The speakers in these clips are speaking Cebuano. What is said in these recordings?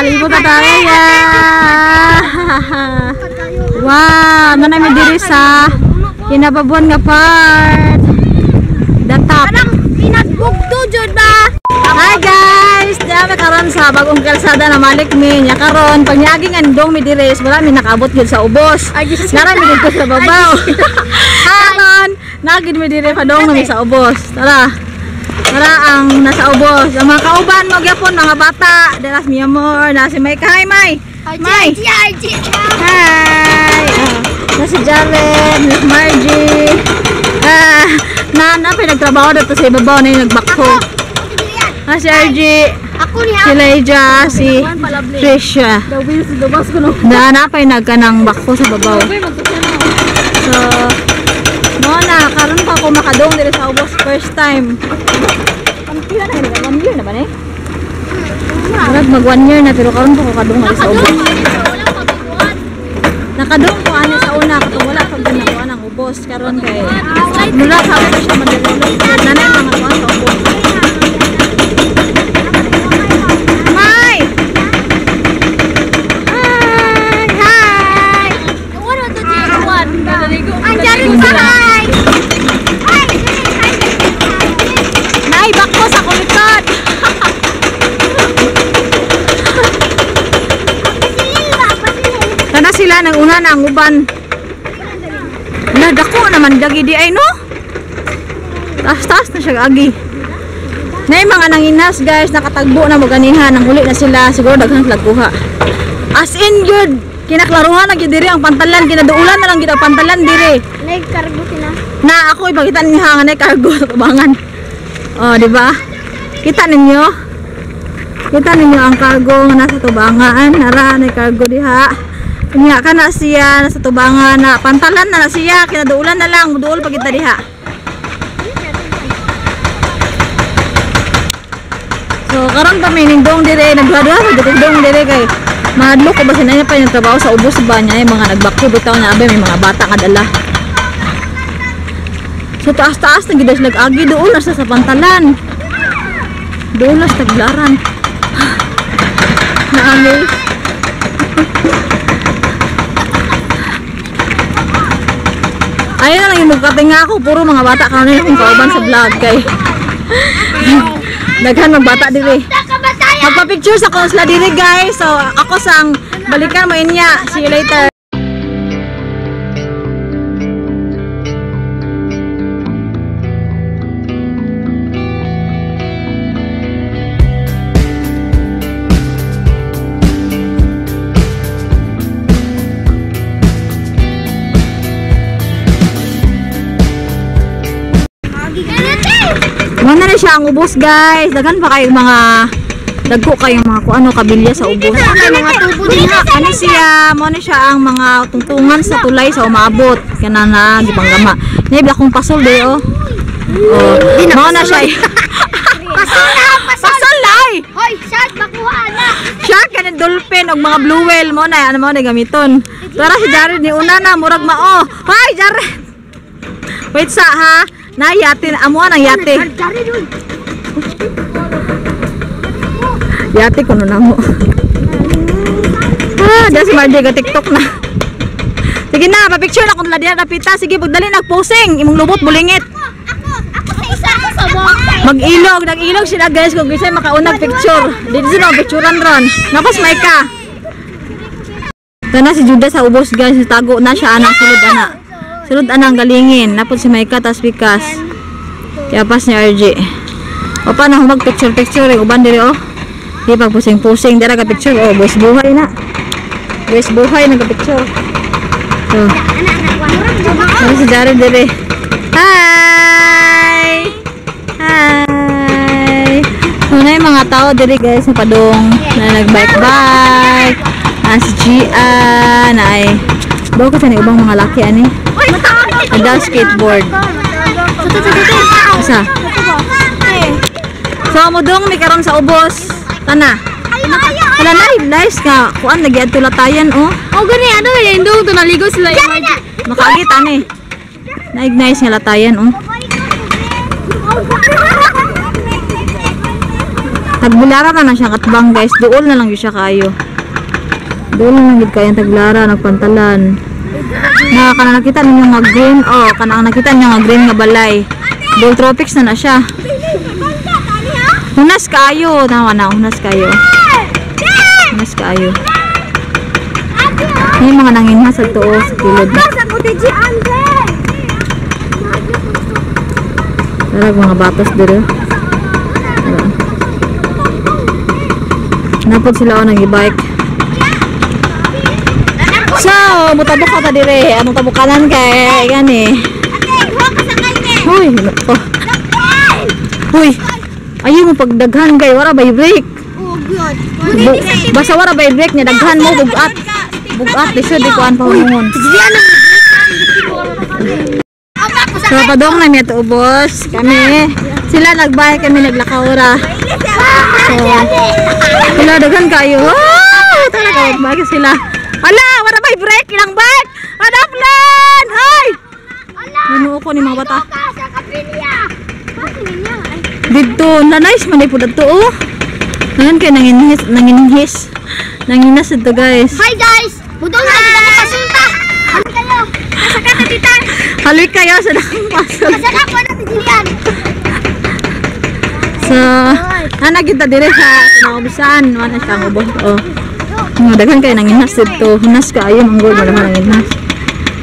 Libot na tayo. Wow, ano na mi diri sa Kinababuan nga part. The top. Pinagbugto jud ba? Hi guys! Diyan karon sa bagong kalsada na malik mi. Nya karon pag niaging andong mi diri, wala mi nakaabot gyud sa ubos. Nara mi didto sa babaw. Karon nagid mi diri padong na mi sa ubos. Tara. Tara ang nasa ubos. Ang mga kauban mo gyapon mga bata. Dira si Mia Amor, na si Mike. Hi Mai. Mai. Hi. Na si Jared, Miss Margie. Na na pinagtrabaho dito sa ibabaw na yung nagbakho. Si RG, Ako niya. si Leija, si Trisha. Na na pa yung nagkanang bakho sa babaw. So, mo na karon pa ako makadong diri sa ubos first time. Pila na gani? 1 year na ba ni? Murag mag 1 year na pero karon pa ko kadong diri sa ubos. Nakadong ko ani sa una katong wala pa gyud nakuha ang ubos karon kay mula sa ako siya ma-develop. Nanay mga kuan sa ubos. Mai! Hi! Hi! Ang jarin pa hi. Nay, bako sa kulikot! Kana sila nang una na ang uban. Nadako naman dagi di ay no. Taas-taas na siya agi. Nay mga nanginas guys, nakatagbo na mo ganihan, nang huli na sila, siguro daghang lagkuha. As in good, kinaklaruhan na gyud diri ang pantalan, kinaduulan na lang gyud ang pantalan diri. Nagkargo sila. Na ako ipakita ninyo nga nay cargo sa tubangan. Oh, di ba? Kita ninyo? Kita ninyo ang cargo nga nasa tubangan. Nara nay cargo diha. Unya kana siya nasa tubangan na pantalan na, na siya, kinaduulan na lang, muduol pa kita diha. So karon pa may nindong dire, nagduha-duha sa dong dire kay mahadlok ko ba sinaya pa yung trabaho sa ubos ba niya, yung mga nagbakyo bitaw niya abay may mga bata nga dala. So taas-taas na gid sila agi doon na sa pantalan. Doon na sa taglaran. Na-amaze. Ayun na lang yung magkatinga ako, puro mga bata karon na akong kauban sa vlog kay daghan magbata diri. Magpa-picture sa konsla diri guys. So ako sang balikan mo inya. See you later. Muna na siya ang ubos guys. Daghan pa kayo mga dagko kayong mga kuano kabilya sa ubos. Ano siya, mo na siya ang mga tungtungan sa tulay sa umaabot. Kana na gipanggama. Nay akong pasol de oh. Oh, mo na siya. Pasol na, pasol. Pasol lay. Hoy, shark makuha na. Shark kaning dolphin og mga blue whale mo na ano mo na gamiton. Tara si Jared ni una na murag mao. Hi Jared. Wait sa ha. Na yate amuan ang yate. Yate kuno na mo. Ah, da si Margie ga TikTok na. Sige na, pa-picture na kung ladian napita. Sige, pagdali nagposing, imong lubot bulingit. Ako sa isa, ako sa Mag-ilog, nag-ilog sila guys kung kisay makaunang picture. Dito sila picturean ron. Napos Maika. Tana si Judah sa ubos guys, tago na siya anang sulod ana. Sulod anang galingin. Napod si Maika tas pikas. Kaya pas ni RJ. O pa na humag picture picture eh uban diri oh. Di pag pusing-pusing dira ka picture oh, buwis buhay na. Buwis buhay nagka picture. So. Ano si Jared diri. Hi. Hi. So na yung mga tao diri guys na padung na nag-bike-bike. Ah, si Gia na ay bawo ko sa ni ubang mga laki ani. Ada skateboard. Isa. So mudong mi karon sa ubos. Tana. Wala na nice nga kuan lagi adto latayan oh. Oh gani ano yung dong to naligo sila. Makaagit ani. Naig nice nga latayan oh. Tagbilara na na siya katbang, guys. Duol na lang yun siya kayo. Duol na lang yun kayo ang tagbilara, nagpantalan. Na kana nakita ninyo nga green, oh, kana ang nakita ninyo nga green nga balay. Duol Tropics na na siya. Hunas kayo, tama na, hunas kayo. Hunas kayo. May mga nanginhas sa tuo sa kilid. Tara mga batas dito. Tara. Napod sila o nag-bike. So, mutabok ka ta dire. Anong tabukanan kay gani? Hoy, ko. Hoy. Ayaw mo pagdaghan kay wala bay break. Oh, good. Basta wala bay break niya daghan mo bugat. Bugat lisod di kuan pa hungon. So padong na mi ato ubos. Kami sila nagbike, kami naglakaw ra. So, sila daghan kayo. Wow, talaga magbike sila. Hala, wala bay break ilang bike. Adaplan! Hoy! Ginoo ko ni mga bata. Dito, na nice man pud adto oh. Ngayon kay nanginhis, nanginhis. Nanginas dito, guys. Hi guys! Budong na kita pasulta. Halik kayo. Kasaka ta tita. Halik kayo sa dakong pasol. Kasaka ko na ti Jillian. So, ana kita dire sa kinaubusan, wala siya ang ubos. Oh. Nga daghan kayo nanginas dito. Hunas kaayo manggol wala man nanginas.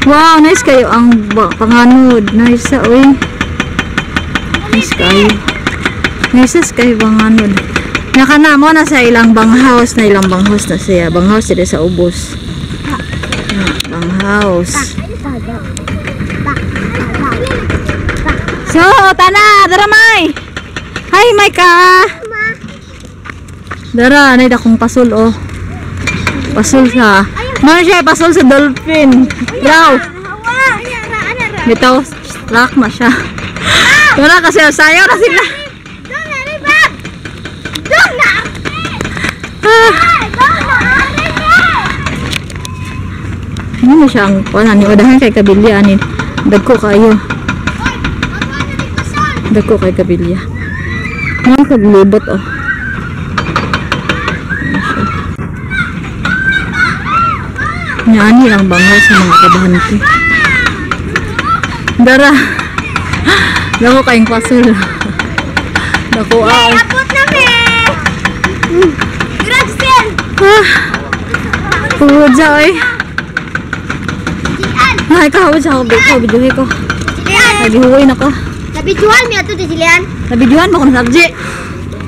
Wow, nice kayo ang panganod. Nice sa oy. Nice kayo. Nice kayo panganod. Naka na mo na sa ilang banghouse na ilang banghouse na siya. Banghouse dito sa ubos. Ah, banghouse. So, tana, dara May. Hi, Maika. Dara, anay dakong pasol oh. Pasol sa. Mano siya pasol sa dolphin. Raw. Bitaw, struck na siya. Wala kasi sayaw na sila. Ah. Ano siya ang wala ni udahan kay kabilya ani. Dagko kayo. Dagko kay kabilya. Mga kaglibot oh. Niani lang bangaw sa mga kabahante. Dara. Dako kayong pasul. Dako ah. Abot na me. Grabe. Ah. Pugod siya oy. Jillian. Ay, kahawad siya ako. Ikaw, videohe ko. Jillian. Nagihuwi na ko. Nabidyohan mi ato ti Jillian. Nabidyohan mo ko na si RJ.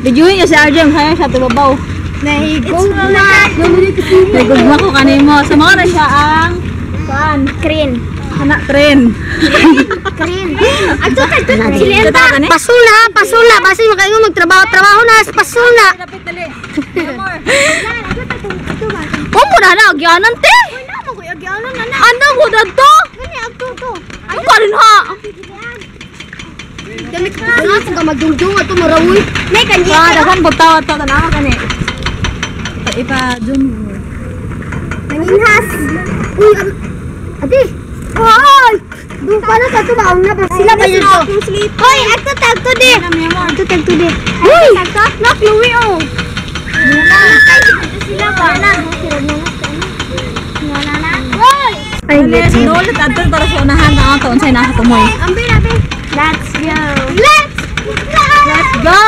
Videohin niya si RJ. Masaya siya tubabaw. Nahigugma. Nagugma ko kanimo. So, mga na siya ang saan? Green. Anak, tren. Green. Ato tagto Jillian Ito ta. ka ni? Pasula, pasula. Basta makaingon magtrabaho, trabaho na, pasula. Lapit dali. Oh, mo na na agyanan te. Ano mo na to? Ano ka rin ha? Damit ko na sa magdungdung ato marawoy. May kanyi. Ah, daghan butaw ato tanawa kani. Ipa zoom. Nanginhas. Uy, ate. Oy! Doon pa na sa tumaong na ba sila ba yun? Hoy, ato tagto di. Ato tagto di. Uy! Tagto? Na Chloe oh. Sila ba? Ay, sinulit adto para sa unahan ta ato unsay nasa tumoy. Ambi natin. Let's go. Let's go. Let's go.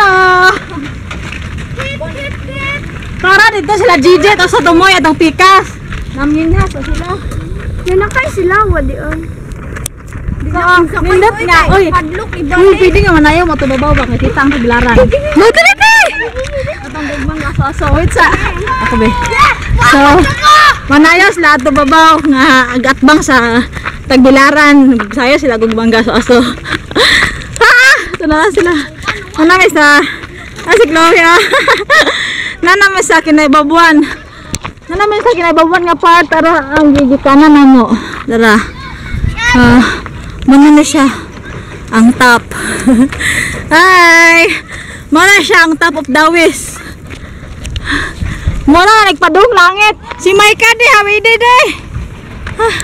Tara dito sila GJ tapos sa tumoy atong pikas. Namginhas sila. Nanakay sila wadi on. So, nindot nga. Uy, uy, pwede nga manayaw matubabaw ba kay kita ang paglaran. Luto na te. Atong gugmang aso-aso. Wait sa. Ako be. So, manayaw sila ato babaw nga agatbang sa tagbilaran. Sayo sila gugmang aso-aso. Ah! Ito na sila. Ano may sa ah, si Chloe ah. Nana may sa kinaibabuan. Nana may sa kinaibabuan nga part tara ang gigikanan na mo. Tara. Ah, muna na siya ang top. Hi! Muna siya ang top of Dawis. Muna na nagpadung langit. Si Maika di hawi di di. Ah,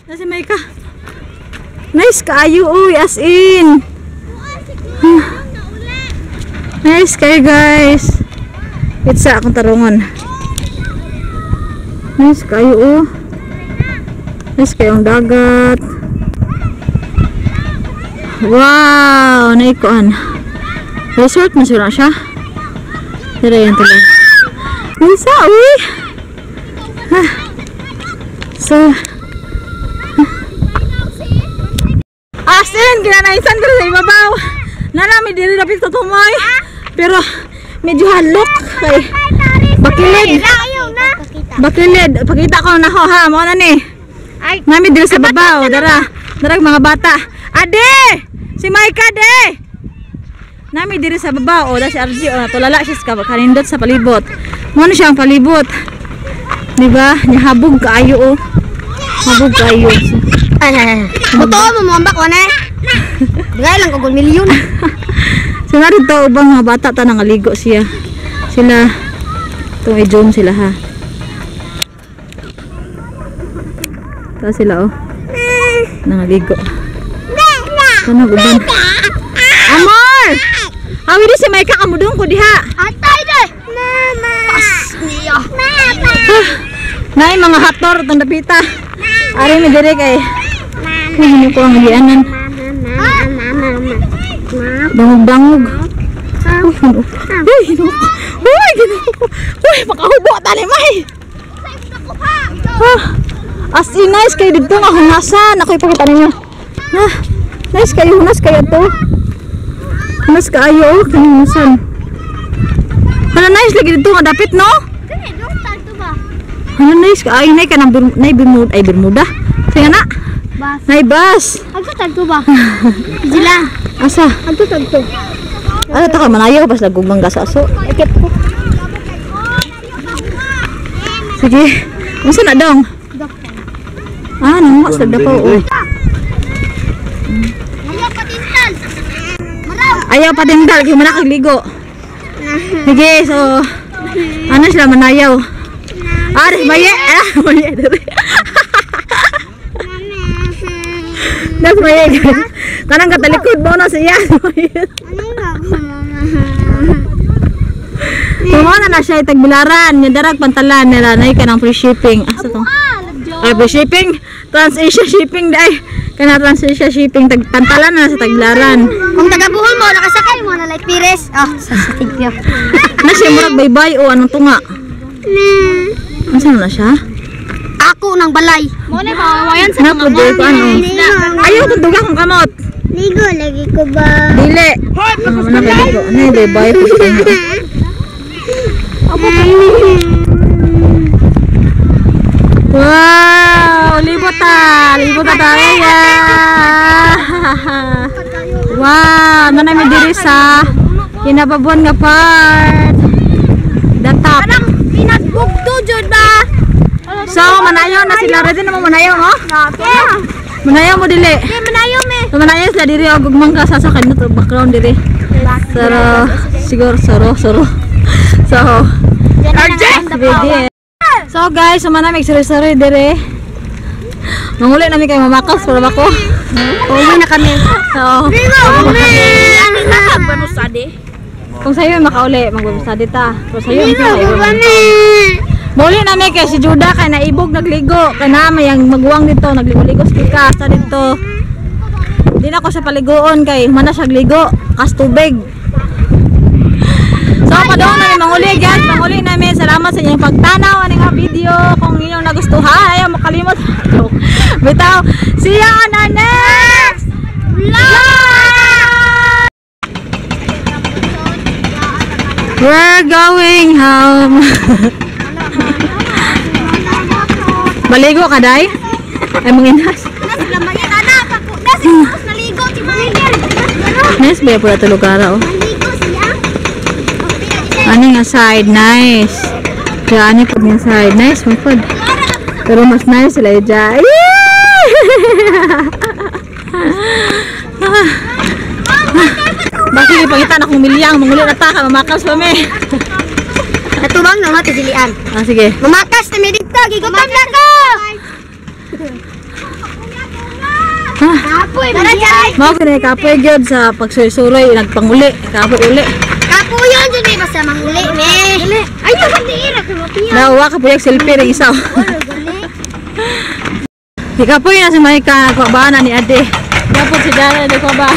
na si Maika. Nice kaayo uy, as in. Nice kayo guys. Itsa akong tarungon. Nice kayo oh. Nice kayo ang dagat. Wow, naikuan. Resort na sila siya. Tira yan tuloy. Isa, uy. Ah. So, as in, ginanaisan ko sa ibabaw. Nanami diri dapit sa tumoy. Pero medyo halok kay bakilid. Bakilid, pakita ko na ho ha, mo na ni. Nami diri sa babaw, dara. Darag mga bata. Ade! Si Maika de. Nami diri sa babaw, o da si RG o natulala siya sa kanindot sa palibot. Mo na siya ang palibot. Di ba? Nihabog kaayo oh. Habog kaayo. Buto mo mo ambak ko na. Bigay lang ko milyon. So narito ubang mga bata ta nangaligo siya. Sila itong i-zoom sila ha. Ta sila oh. Nangaligo. Tanag uban. Amor! Awi di si Maika kamudong ko diha. Atay de. Mama. Pas niya. Mama. Nay mga hator itong dapita. Ari mi dire kay. Hindi ko ang gianan. Bangog-bangog. Uy, ginoo. Uy, ginoo. Uy, makahubo tani may. Ah, as in nice kayo dito nga hunasan. Ako ipakita ninyo. Ah, nice kayo, hunas kayo to. Hunas kaayo oh, kahunasan. Hala nice lagi dito nga dapit no? Hala nice kaayo nay kanang nay Bermuda ay Bermuda. Sige na. Bus. Nay bus. Agto tagto ba? Sila. Asa? Agto tagto. Ano ta ka manayaw bas lagugmang gasaso. Ikit ko. Sige. Unsa na dong? Ah, nanguha sa dako oh. Ayaw patintal. Maraw. Ayaw patintal kay man ligo. Sige, so ano sila manayaw? Ari, maye, ah, maye diri. Das maye. Kanang katalikod mo na siya. Tumana na siya itagbilaran, nya darag pantalan nila nay kanang free shipping. Asa to? Ay, free shipping. Trans-Asia shipping dai. Kana Trans-Asia shipping tag pantalan na sa tagbilaran. Kung taga Bohol mo, nakasakay mo na like Pires. Ah, sa thank you. Na siya murag baybay o anong tunga? Asa na siya? Ako ng balay. Mo na bawayan Na po di ko ano. Ayaw kung duga kong kamot. Ligo lagi ko ba? Dili. Ah, mana kay ligo. Ano yung baybay po sa tunga. Wow! Libot ta! Libot ta tayo! Wow! Ano namin diri sa Kinababon nga part. The top. Pinagbugto jud ba? So, manayaw na sila. Ready na mo manayaw, ho? Manayaw mo dili. Yeah, manayaw me. So, manayaw sila diri. O, gugmang ka sa kanyo to background diri. Pero, siguro, soro, soro. So, ready. So, guys, so manamig sari-sari diri. Manguli namin kay mamakas para bako. Uwi na kami. So, Kung kung sa'yo makauli, magbabasadi ta. Pero sa'yo, hindi Muli namin kay si Juda kay naibog nagligo. Kay na may ang maguwang dito nagligo-ligo sa pika sa dito. Di na ko siya paliguon kay humana siya ligo kas tubig. So padung namin manguli guys, manguli namin. Salamat sa inyong pagtanaw ani nga video. Kung inyong nagustuhan, ayaw makalimot. Joke. Bitaw. See you on our next vlog. We're going home. Maligo ka, Day? Ay, manginas. Nice ba yung pula lugar, oh? Ano nga side? Nice. Kaya ano po nga side? Nice, mo po. Pero mas nice sila yung dyan. Bakit ipangita na kong milyang? Manguli na ta ka, mamakas pa me. Natubang na nga tijilian. Ah, sige. Mamakas na may dito, gigutom na ko! Ah. Kapoy, Mao Mao kini kapoy gyud sa pagsuroy-suroy nagpanguli, kapoy uli. Kapuyon! Doon dyan may basta manghuli, me. Ayaw, hindi ira. Nawa ka po yung selfie rin isa. Ikaw po yun si Maika, nagpabana ni Ade. Dapat si Dara, di ko ba?